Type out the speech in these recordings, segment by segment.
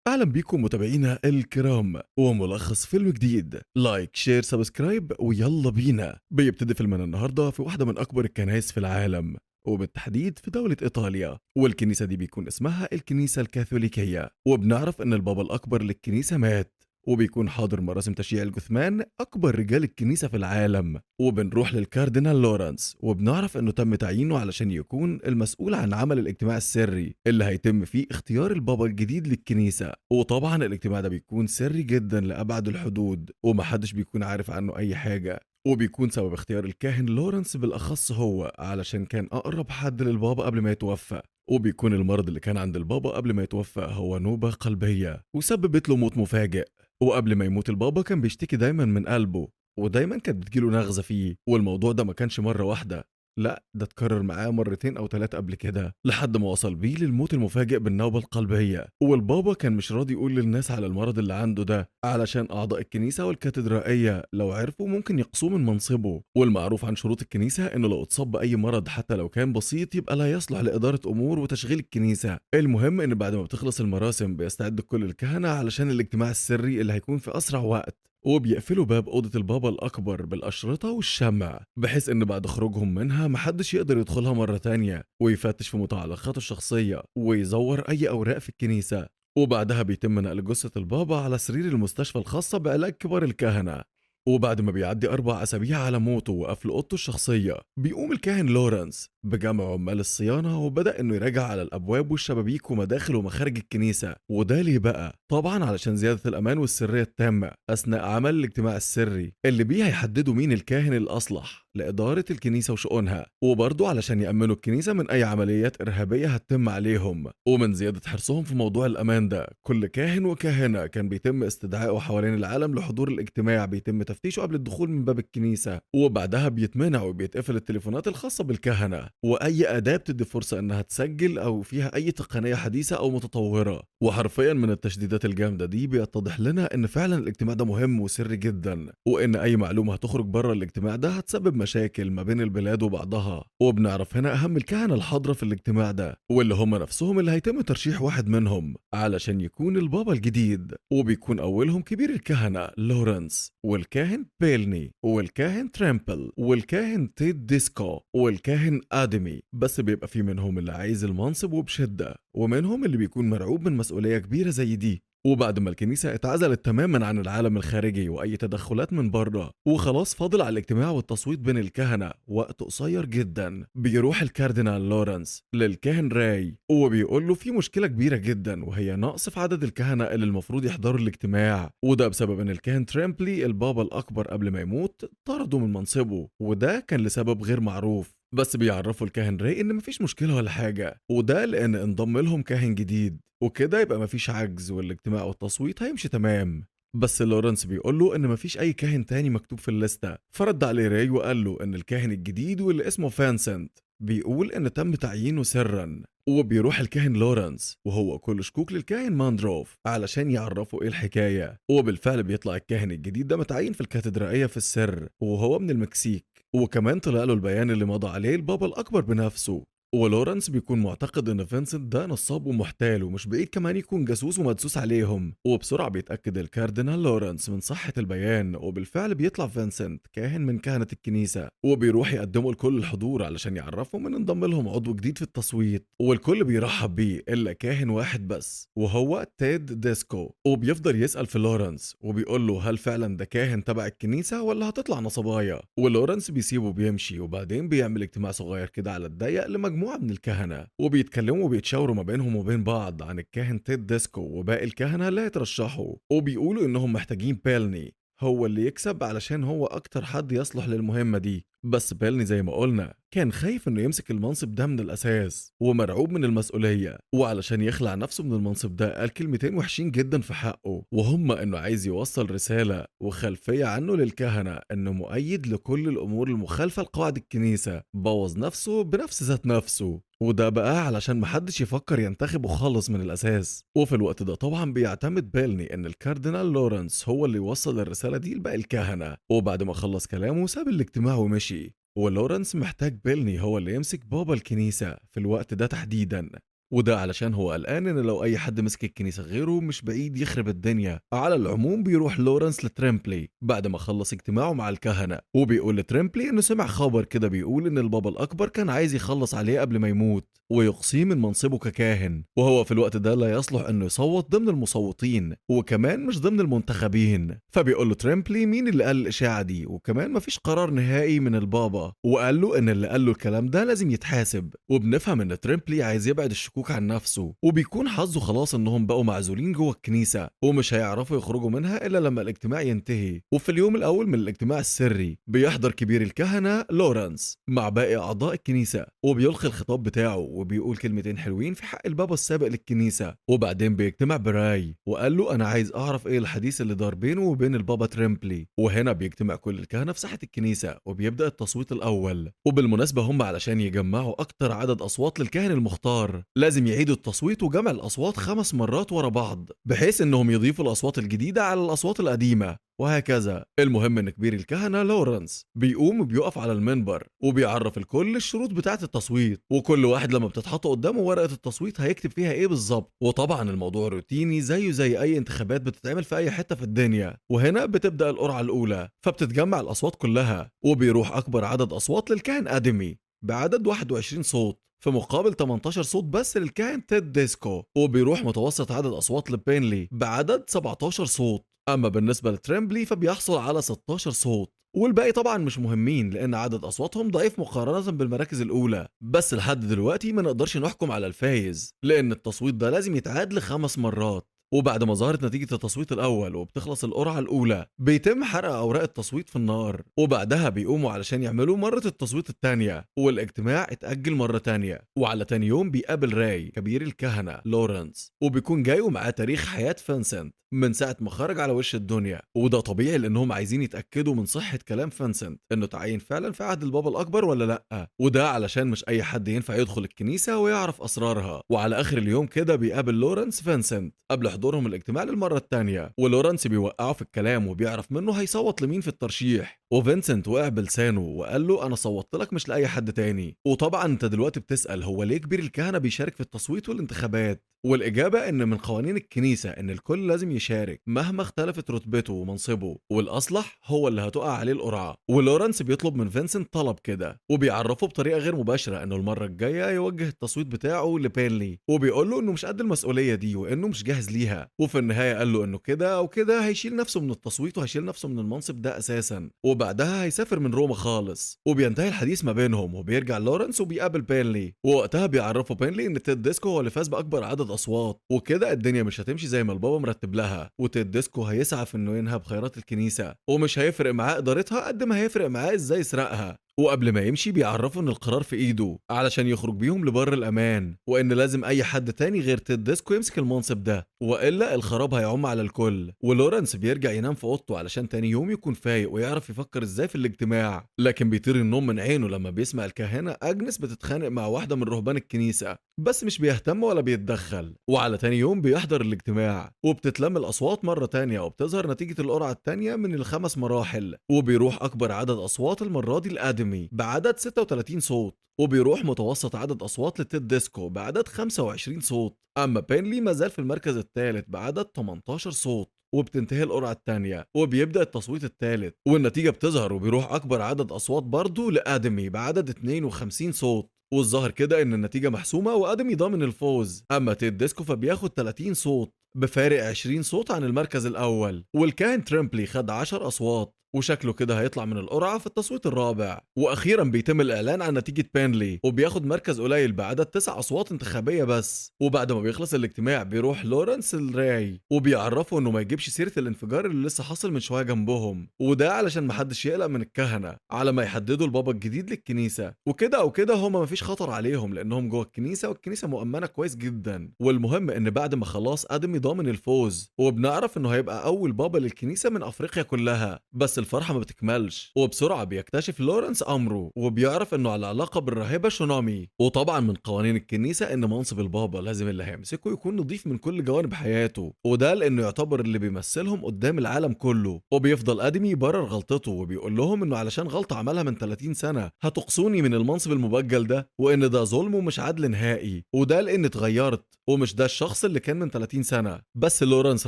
اهلا بيكم متابعينا الكرام وملخص فيلم جديد. like، share، subscribe ويلا بينا. بيبتدي فيلمنا النهارده في واحدة من اكبر الكنائس في العالم، وبالتحديد في دولة إيطاليا، والكنيسة دي بيكون اسمها الكنيسة الكاثوليكية. وبنعرف إن البابا الأكبر للكنيسة مات، وبيكون حاضر مراسم تشييع الجثمان أكبر رجال الكنيسة في العالم. وبنروح للكاردينال لورنس، وبنعرف إنه تم تعيينه علشان يكون المسؤول عن عمل الاجتماع السري اللي هيتم فيه اختيار البابا الجديد للكنيسة. وطبعا الاجتماع ده بيكون سري جدا لأبعد الحدود، ومحدش بيكون عارف عنه أي حاجة. وبيكون سبب اختيار الكاهن لورنس بالأخص هو علشان كان أقرب حد للبابا قبل ما يتوفى. وبيكون المرض اللي كان عند البابا قبل ما يتوفى هو نوبة قلبية وسببت له موت مفاجئ. وقبل ما يموت البابا كان بيشتكي دايما من قلبه، ودايما كانت بتجيله نغزة فيه. والموضوع ده ما كانش مرة واحدة، لا ده اتكرر معاه مرتين او 3 قبل كده، لحد ما وصل بيه للموت المفاجئ بالنوبة القلبية. والبابا كان مش راضي يقول للناس على المرض اللي عنده ده، علشان اعضاء الكنيسة والكاتدرائية لو عرفوا ممكن يقصوه من منصبه. والمعروف عن شروط الكنيسة انه لو اتصاب باي مرض حتى لو كان بسيط يبقى لا يصلح لإدارة امور وتشغيل الكنيسة. المهم ان بعد ما بتخلص المراسم بيستعد كل الكهنة علشان الاجتماع السري اللي هيكون في اسرع وقت، وبيقفلوا باب أوضة البابا الأكبر بالأشرطة والشمع، بحيث إن بعد خروجهم منها محدش يقدر يدخلها مرة تانية ويفتش في متعلقاته الشخصية ويزور أي أوراق في الكنيسة. وبعدها بيتم نقل جثة البابا على سرير المستشفى الخاصة بعلاج كبار الكهنة. وبعد ما بيعدي 4 أسابيع على موته وقفل أوضته الشخصية، بيقوم الكاهن لورنس بجمع عمال الصيانة وبدأ إنه يراجع على الأبواب والشبابيك ومداخل ومخارج الكنيسة. وده ليه بقى؟ طبعا علشان زيادة الأمان والسرية التامة أثناء عمل الاجتماع السري اللي بيه هيحددوا مين الكاهن الأصلح لإدارة الكنيسة وشؤونها، وبرضه علشان يأمنوا الكنيسة من أي عمليات إرهابية هتتم عليهم. ومن زيادة حرصهم في موضوع الأمان ده، كل كاهن وكاهنة كان بيتم استدعائه حوالين العالم لحضور الاجتماع، بيتم تفتيشه قبل الدخول من باب الكنيسة، وبعدها بيتمنع وبيتقفل التليفونات الخاصة بالكهنة وأي أداة بتدي فرصة إنها تسجل أو فيها أي تقنية حديثة أو متطورة. وحرفيا من التشديدات الجامدة دي بيتضح لنا إن فعلا الاجتماع ده مهم وسري جدا، وإن أي معلومة هتخرج بره الاجتماع ده هتسبب مشاكل ما بين البلاد وبعضها. وبنعرف هنا أهم الكهنة الحاضرة في الاجتماع ده، واللي هم نفسهم اللي هيتم ترشيح واحد منهم علشان يكون البابا الجديد. وبيكون أولهم كبير الكهنة لورنس، والكاهن بيلني، والكاهن ترامبل، والكاهن تيد ديسكو، والكاهن آدمي. بس بيبقى في منهم اللي عايز المنصب وبشدة، ومنهم اللي بيكون مرعوب من مسؤولية كبيرة زي دي. وبعد ما الكنيسة اتعزلت تماما عن العالم الخارجي وأي تدخلات من بره، وخلاص فاضل على الاجتماع والتصويت بين الكهنة وقت قصير جدا، بيروح الكاردينال لورنس للكاهن راي وبيقول له في مشكلة كبيرة جدا، وهي نقص في عدد الكهنة اللي المفروض يحضروا الاجتماع. وده بسبب ان الكاهن ترامبلي البابا الأكبر قبل ما يموت طرده من منصبه، وده كان لسبب غير معروف. بس بيعرفوا الكاهن راي ان مفيش مشكلة ولا حاجة، وده لان انضم لهم كاهن جديد، وكده يبقى مفيش عجز والاجتماع والتصويت هيمشي تمام. بس لورنس بيقول له ان مفيش اي كاهن تاني مكتوب في الليستة. فرد عليه راي وقال له ان الكاهن الجديد واللي اسمه فانسنت بيقول ان تم تعيينه سرا. وبيروح الكاهن لورنس وهو كل شكوك للكاهن ماندروف علشان يعرفوا ايه الحكاية. وبالفعل بيطلع الكاهن الجديد ده متعين في الكاتدرائية في السر، وهو من المكسيك، وكمان طلع له البيان اللي مضى عليه البابا الأكبر بنفسه. ولورنس بيكون معتقد ان فينسنت ده نصاب ومحتال، ومش بعيد كمان يكون جاسوس ومدسوس عليهم. وبسرعة بيتأكد الكاردينال لورنس من صحة البيان، وبالفعل بيطلع فينسنت كاهن من كهنة الكنيسة، وبيروح يقدمه لكل الحضور علشان يعرفهم ان انضم لهم عضو جديد في التصويت. والكل بيرحب بيه الا كاهن واحد بس، وهو تيد ديسكو. وبيفضل يسأل في لورنس وبيقول له هل فعلا ده كاهن تبع الكنيسة ولا هتطلع نصبايا؟ ولورنس بيسيبه بيمشي، وبعدين بيعمل اجتماع صغير كده على الضيق لمجموعة من الكهنة، وبيتكلموا وبيتشاوروا ما بينهم وبين بعض عن الكاهن تيد ديسكو وباقي الكهنة اللي هيترشحوا، وبيقولوا انهم محتاجين بيلني هو اللي يكسب علشان هو اكتر حد يصلح للمهمة دي. بس بيلني زي ما قلنا كان خايف انه يمسك المنصب ده من الاساس ومرعوب من المسؤولية، وعلشان يخلع نفسه من المنصب ده قال كلمتين وحشين جدا في حقه، وهما انه عايز يوصل رسالة وخلفية عنه للكهنة انه مؤيد لكل الامور المخالفة لقواعد الكنيسة. بوظ نفسه بنفس ذات نفسه، وده بقى علشان محدش يفكر ينتخبه خالص من الأساس. وفي الوقت ده طبعا بيعتمد بيلني ان الكاردينال لورنس هو اللي يوصل الرسالة دي لباقي الكهنة. وبعد ما خلص كلامه ساب الاجتماع ومشي، ولورنس محتاج بيلني هو اللي يمسك بابا الكنيسة في الوقت ده تحديدا. وده علشان هو قلقان ان لو اي حد مسك الكنيسة غيره مش بعيد يخرب الدنيا. على العموم بيروح لورنس لتريمبلي بعد ما خلص اجتماعه مع الكهنة، وبيقول لتريمبلي انه سمع خبر كده بيقول ان البابا الاكبر كان عايز يخلص عليه قبل ما يموت ويقصيه من منصبه ككاهن، وهو في الوقت ده لا يصلح انه يصوت ضمن المصوتين وكمان مش ضمن المنتخبين. فبيقول له تريمبلي مين اللي قال الاشاعة دي، وكمان مفيش قرار نهائي من البابا، وقال له ان اللي قال له الكلام ده لازم يتحاسب. وبنفهم ان تريمبلي عايز يبعد الشكوك عن نفسه، وبيكون حظه خلاص انهم بقوا معزولين جوه الكنيسة ومش هيعرفوا يخرجوا منها الا لما الاجتماع ينتهي. وفي اليوم الاول من الاجتماع السري بيحضر كبير الكهنة لورنس مع باقي اعضاء الكنيسة، وبيلقي الخطاب بتاعه وبيقول كلمتين حلوين في حق البابا السابق للكنيسة. وبعدين بيجتمع براي وقال له انا عايز اعرف ايه الحديث اللي دار بينه وبين البابا تريمبلي. وهنا بيجتمع كل الكهنة في ساحة الكنيسة وبيبدا التصويت الاول. وبالمناسبة هم علشان يجمعوا اكتر عدد اصوات للكاهن المختار لازم يعيدوا التصويت وجمع الاصوات 5 مرات ورا بعض، بحيث انهم يضيفوا الاصوات الجديدة على الاصوات القديمة وهكذا. المهم ان كبير الكهنة لورنس بيقوم وبيقف على المنبر وبيعرف الكل الشروط بتاعه التصويت، وكل واحد لما بتتحط قدامه ورقة التصويت هيكتب فيها ايه بالظبط. وطبعا الموضوع روتيني زيه زي اي انتخابات بتتعمل في اي حتة في الدنيا. وهنا بتبدا القرعة الاولى، فبتتجمع الاصوات كلها وبيروح اكبر عدد اصوات للكاهن ادمي بعدد 21 صوت في مقابل 18 صوت بس للكاهن تيد ديسكو، وبيروح متوسط عدد اصوات لبينلي بعدد 17 صوت. اما بالنسبة لتريمبلي فبيحصل على 16 صوت، والباقي طبعا مش مهمين لان عدد اصواتهم ضعيف مقارنة بالمراكز الاولى. بس لحد دلوقتي ما نقدرش نحكم على الفايز لان التصويت ده لازم يتعاد ل5 مرات. وبعد ما ظهرت نتيجة التصويت الأول وبتخلص القرعة الأولى بيتم حرق أوراق التصويت في النار، وبعدها بيقوموا علشان يعملوا مرة التصويت الثانية، والاجتماع اتأجل مرة تانية. وعلى تاني يوم بيقابل راي كبير الكهنة لورنس، وبيكون جاي ومعاه تاريخ حياة فانسنت من ساعة ما خرج على وش الدنيا. وده طبيعي لأنهم عايزين يتأكدوا من صحة كلام فانسنت إنه تعين فعلا في عهد البابا الأكبر ولا لأ، وده علشان مش أي حد ينفع يدخل الكنيسة ويعرف أسرارها. وعلى آخر اليوم كده بيقابل لورنس فانسنت قبل حضورهم الاجتماع للمرة الثانية، ولورنس بيوقعه في الكلام وبيعرف منه هيصوت لمين في الترشيح. وفينسنت وقع بلسانه وقال له أنا صوتت لك مش لأي حد تاني. وطبعا أنت دلوقتي بتسأل هو ليه كبير الكهنة بيشارك في التصويت والانتخابات؟ والإجابة إن من قوانين الكنيسة إن الكل لازم يشارك مهما اختلفت رتبته ومنصبه، والأصلح هو اللي هتقع عليه القرعة. ولورنس بيطلب من فينسنت طلب كده، وبيعرفه بطريقة غير مباشرة إنه المرة الجاية يوجه التصويت بتاعه لبينلي، وبيقول له إنه مش قد المسؤولية دي وإنه مش جاهز ليها. وفي النهاية قال له إنه كده أو كده هيشيل نفسه من التصويت وهيشيل نفسه من المنصب ده أساسا، وبعدها هيسافر من روما خالص. وبينتهي الحديث ما بينهم، وبيرجع لورنس وبيقابل بينلي، ووقتها بيعرفوا بينلي إن تيد ديسكو هو اللي فاز بأكبر عدد اصوات، وكده الدنيا مش هتمشي زي ما البابا مرتب لها. وتيد ديسكو هيسعى في انه ينهب خيرات الكنيسة، ومش هيفرق معاه ادارتها قد ما هيفرق معاه ازاي يسرقها. وقبل ما يمشي بيعرفوا ان القرار في ايده علشان يخرج بيهم لبر الامان، وان لازم اي حد تاني غير تيد ديسكو يمسك المنصب ده والا الخراب هيعم على الكل. ولورنس بيرجع ينام في اوضته علشان تاني يوم يكون فايق ويعرف يفكر ازاي في الاجتماع، لكن بيطير النوم من عينه لما بيسمع الكاهنه اجنس بتتخانق مع واحدة من رهبان الكنيسة، بس مش بيهتم ولا بيتدخل. وعلى تاني يوم بيحضر الاجتماع، وبتتلم الاصوات مرة تانية، وبتظهر نتيجة القرعة التانية من ال5 مراحل، وبيروح اكبر عدد اصوات المرة دي لادمي بعدد 36 صوت، وبيروح متوسط عدد اصوات لتيد ديسكو بعدد 25 صوت. اما بينلي ما زال في المركز الثالث بعدد 18 صوت. وبتنتهي القرعة الثانية وبيبدا التصويت الثالث، والنتيجة بتظهر وبيروح اكبر عدد اصوات برضه لادمي بعدد 52 صوت، والظاهر كده ان النتيجة محسومة وادمي ضامن الفوز. اما تيد ديسكو فبياخد 30 صوت بفارق 20 صوت عن المركز الاول، والكاهن تريمبلي خد 10 اصوات، وشكله كده هيطلع من القرعة في التصويت الرابع. واخيرا بيتم الاعلان عن نتيجة بينلي، وبياخد مركز قليل بعدد 9 اصوات انتخابية بس. وبعد ما بيخلص الاجتماع بيروح لورنس الراي وبيعرفه انه ما يجيبش سيره الانفجار اللي لسه حاصل من شوية جنبهم، وده علشان محدش يقلق من الكهنة على ما يحددوا البابا الجديد للكنيسة. وكده او كده هما مفيش خطر عليهم لانهم جوه الكنيسة، والكنيسة مؤمنة كويس جدا. والمهم ان بعد ما خلاص ادمي ضامن الفوز، وبنعرف انه هيبقى اول بابا للكنيسة من افريقيا كلها، بس الفرحة ما بتكملش، وبسرعة بيكتشف لورنس أمره وبيعرف إنه على علاقة بالراهبة شونامي. وطبعا من قوانين الكنيسة إن منصب البابا لازم اللي هيمسكه يكون نظيف من كل جوانب حياته، وده لأنه يعتبر اللي بيمثلهم قدام العالم كله. وبيفضل آدمي يبرر غلطته وبيقول لهم إنه علشان غلطة عملها من 30 سنة هتقصوني من المنصب المبجل ده، وإن ده ظلم ومش عدل نهائي، وده لأن اتغيرت ومش ده الشخص اللي كان من 30 سنة. بس لورنس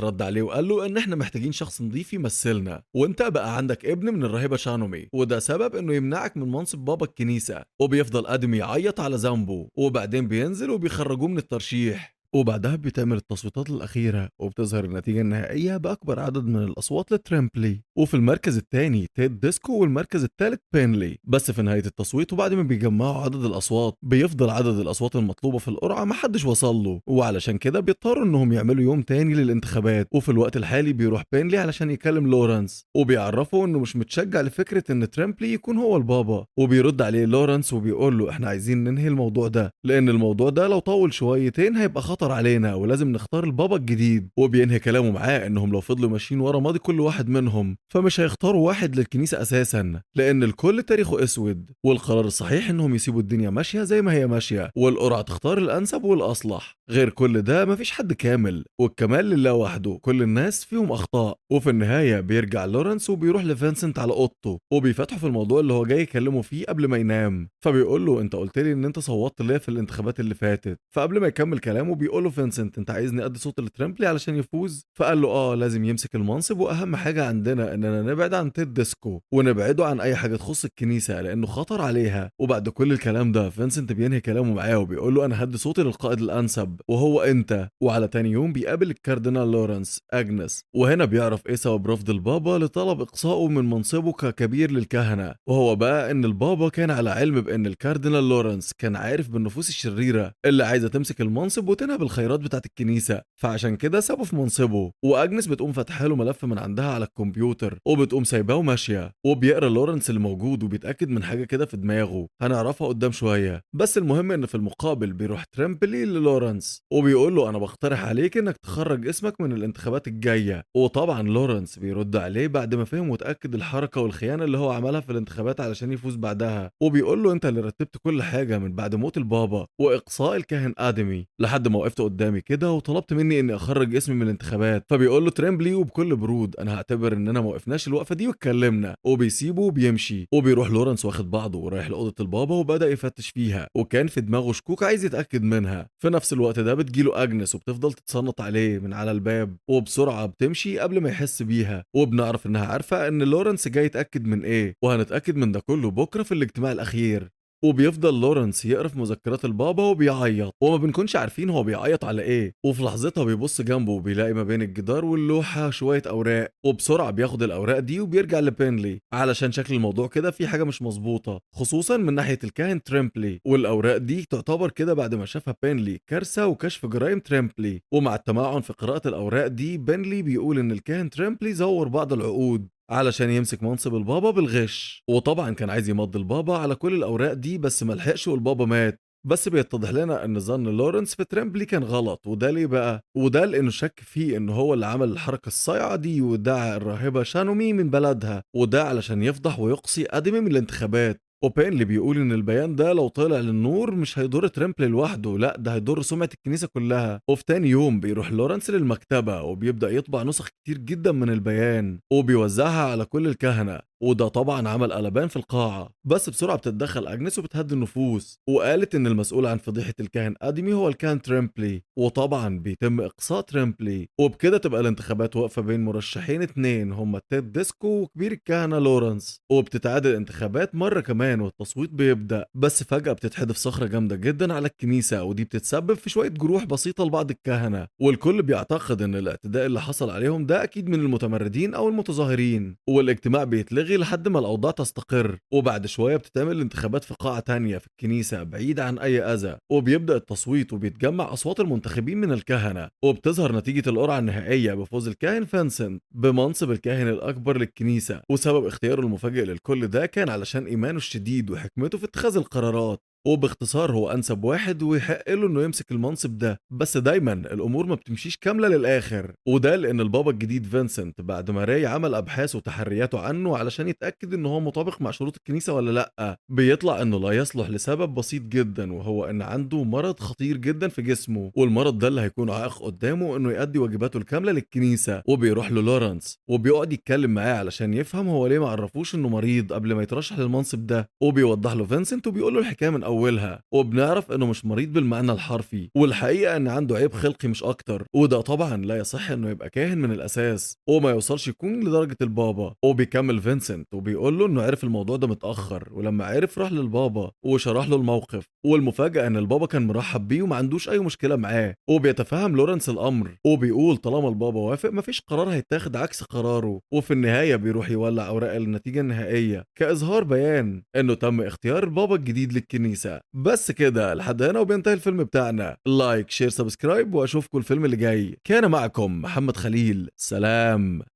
رد عليه وقال له إن إحنا محتاجين شخص نظيف يمثلنا، وإنت بقى عندك ابن من الراهبة شانومي، وده سبب إنه يمنعك من منصب بابا الكنيسة. وبيفضل آدمي يعيط على ذنبه، وبعدين بينزل وبيخرجوه من الترشيح. وبعدها بتعمل التصويتات الأخيرة وبتظهر النتيجة النهائية بأكبر عدد من الأصوات لتريمبلي، وفي المركز الثاني تيد ديسكو، والمركز الثالث بينلي. بس في نهاية التصويت وبعد ما بيجمعوا عدد الأصوات بيفضل عدد الأصوات المطلوبة في القرعة محدش وصل له، وعلشان كده بيضطروا إنهم يعملوا يوم تاني للانتخابات. وفي الوقت الحالي بيروح بينلي علشان يكلم لورنس وبيعرفه إنه مش متشجع لفكرة إن تريمبلي يكون هو البابا. وبيرد عليه لورنس وبيقول له إحنا عايزين ننهي الموضوع ده، لأن الموضوع ده لو طول شويتين هيبقى خطر علينا ولازم نختار البابا الجديد. وبينهي كلامه معاه انهم لو فضلوا ماشيين ورا ماضي كل واحد منهم فمش هيختاروا واحد للكنيسة اساسا، لان الكل تاريخه اسود، والقرار الصحيح انهم يسيبوا الدنيا ماشية زي ما هي ماشية، والقرعة تختار الانسب والاصلح. غير كل ده مفيش حد كامل، والكمال لله وحده، كل الناس فيهم اخطاء. وفي النهاية بيرجع لورنس وبيروح لفينسنت على اوضته وبيفتحوا في الموضوع اللي هو جاي يكلمه فيه قبل ما ينام. فبيقول له انت قلت لي ان انت صوتت ليا في الانتخابات اللي فاتت. فقبل ما يكمل كلامه بيقول له فينسنت انت عايزني ادي صوت لتريمبلي علشان يفوز؟ فقال له اه لازم يمسك المنصب، واهم حاجة عندنا اننا نبعد عن تيد ديسكو ونبعده عن اي حاجة تخص الكنيسة لانه خطر عليها. وبعد كل الكلام ده فينسنت بينهي كلامه معاه وبيقول له انا هدي صوتي للقائد الانسب وهو انت. وعلى تاني يوم بيقابل الكاردينال لورنس اجنس، وهنا بيعرف ايه سبب رفض البابا لطلب اقصائه من منصبه ككبير للكهنة، وهو بقى ان البابا كان على علم بان الكاردينال لورنس كان عارف بالنفوس الشريرة اللي عايزه تمسك المنصب وتنهب الخيرات بتاعت الكنيسة، فعشان كده سابه في منصبه. واجنس بتقوم فاتحة له ملف من عندها على الكمبيوتر وبتقوم سايباه وماشية، وبيقرا لورنس اللي موجود وبيتاكد من حاجة كده في دماغه هنعرفها قدام شوية. بس المهم ان في المقابل بيروح تريمبلي للورنس وبيقول له انا بقترح عليك انك تخرج اسمك من الانتخابات الجاية. وطبعا لورنس بيرد عليه بعد ما فهم وتاكد الحركة والخيانة اللي هو عملها في الانتخابات علشان يفوز بعدها، وبيقول له انت اللي رتبت كل حاجة من بعد موت البابا واقصاء الكاهن ادمي لحد ما وقفت قدامي كده وطلبت مني اني اخرج اسمي من الانتخابات. فبيقول له تريمبلي وبكل برود انا هعتبر اننا ما وقفناش الوقفة دي واتكلمنا، وبيسيبه وبيمشي. وبيروح لورنس واخد بعضه ورايح لاوضه البابا وبدا يفتش فيها، وكان في دماغه شكوك عايز يتاكد منها. في نفس الوقت ده بتجيله اجنس وبتفضل تتصنط عليه من على الباب، وبسرعة بتمشي قبل ما يحس بيها، وبنعرف انها عارفه ان لورنس جاي يتاكد من ايه، وهنتاكد من ده كله بكره في الاجتماع الاخير. وبيفضل لورنس يقرا في مذكرات البابا وبيعيط، وما بنكونش عارفين هو بيعيط على ايه. وفي لحظتها بيبص جنبه وبيلاقي ما بين الجدار واللوحه شوية اوراق، وبسرعة بياخد الاوراق دي وبيرجع لبينلي علشان شكل الموضوع كده في حاجة مش مظبوطة، خصوصا من ناحية الكاهن تريمبلي. والاوراق دي تعتبر كده بعد ما شافها بينلي كارثة وكشف جرائم تريمبلي. ومع التمعن في قراءة الاوراق دي بينلي بيقول ان الكاهن تريمبلي زور بعض العقود علشان يمسك منصب البابا بالغش، وطبعا كان عايز يمضي البابا على كل الاوراق دي بس ملحقش والبابا مات. بس بيتضح لنا ان ظن لورنس في تريمبلي كان غلط، وده ليه بقى؟ وده لانه شك فيه ان هو اللي عمل الحركة الصايعه دي ودعا الراهبه شانومي من بلدها، وده علشان يفضح ويقصي ادمي من الانتخابات. وبينلي بيقول ان البيان ده لو طلع للنور مش هيضر تريمبلي لوحده، لا ده هيضر سمعة الكنيسة كلها. وفي تاني يوم بيروح لورنس للمكتبة وبيبدأ يطبع نسخ كتير جدا من البيان وبيوزعها على كل الكهنة، وده طبعا عمل قلبان في القاعة. بس بسرعة بتتدخل أجنس وبتهدي النفوس، وقالت إن المسؤول عن فضيحة الكاهن أدمي هو الكاهن تريمبلي، وطبعا بيتم إقصاء تريمبلي. وبكده تبقى الانتخابات واقفة بين مرشحين اتنين هما تيد ديسكو وكبير الكهنة لورنس، وبتتعاد الانتخابات مرة كمان والتصويت بيبدأ. بس فجأة بتتحدف صخرة جامدة جدا على الكنيسة، ودي بتتسبب في شوية جروح بسيطة لبعض الكهنة، والكل بيعتقد إن الاعتداء اللي حصل عليهم ده أكيد من المتمردين أو المتظاهرين، والاجتماع بيتلغي لحد ما الأوضاع تستقر. وبعد شوية بتتعمل الانتخابات في قاعة تانية في الكنيسة بعيد عن أي أذى، وبيبدأ التصويت وبيتجمع أصوات المنتخبين من الكهنة، وبتظهر نتيجة القرعة النهائية بفوز الكاهن فانسنت بمنصب الكاهن الأكبر للكنيسة. وسبب اختياره المفاجئ للكل ده كان علشان إيمانه الشديد وحكمته في اتخاذ القرارات. وباختصار هو انسب واحد ويحق له انه يمسك المنصب ده. بس دايما الامور ما بتمشيش كاملة للاخر، وده لان البابا الجديد فينسنت بعد ما راي عمل ابحاث وتحرياته عنه علشان يتاكد ان هو مطابق مع شروط الكنيسة ولا لا، بيطلع انه لا يصلح لسبب بسيط جدا، وهو ان عنده مرض خطير جدا في جسمه، والمرض ده اللي هيكون عائق قدامه انه يؤدي واجباته الكاملة للكنيسة. وبيروح له لورنس وبيقعد يتكلم معاه علشان يفهم هو ليه ما عرفوش انه مريض قبل ما يترشح للمنصب ده. وبيوضح له فينسنت وبيقول له الحكاية من اولها، وبنعرف انه مش مريض بالمعنى الحرفي، والحقيقة ان عنده عيب خلقي مش اكتر، وده طبعا لا يصح انه يبقى كاهن من الاساس وما يوصلش يكون لدرجة البابا. وبيكمل فينسنت وبيقول له انه عرف الموضوع ده متاخر، ولما عرف راح للبابا وشرح له الموقف، والمفاجاه ان البابا كان مرحب بيه وما عندوش اي مشكلة معاه. وبيتفهم لورنس الامر وبيقول طالما البابا وافق مفيش قرار هيتاخد عكس قراره. وفي النهاية بيروح يولع اوراق النتيجة النهائية كاظهار بيان انه تم اختيار البابا الجديد للكنيسة. بس كده لحد هنا وبينتهي الفيلم بتاعنا. like share subscribe واشوفكم الفيلم اللي جاي. كان معكم محمد خليل، سلام.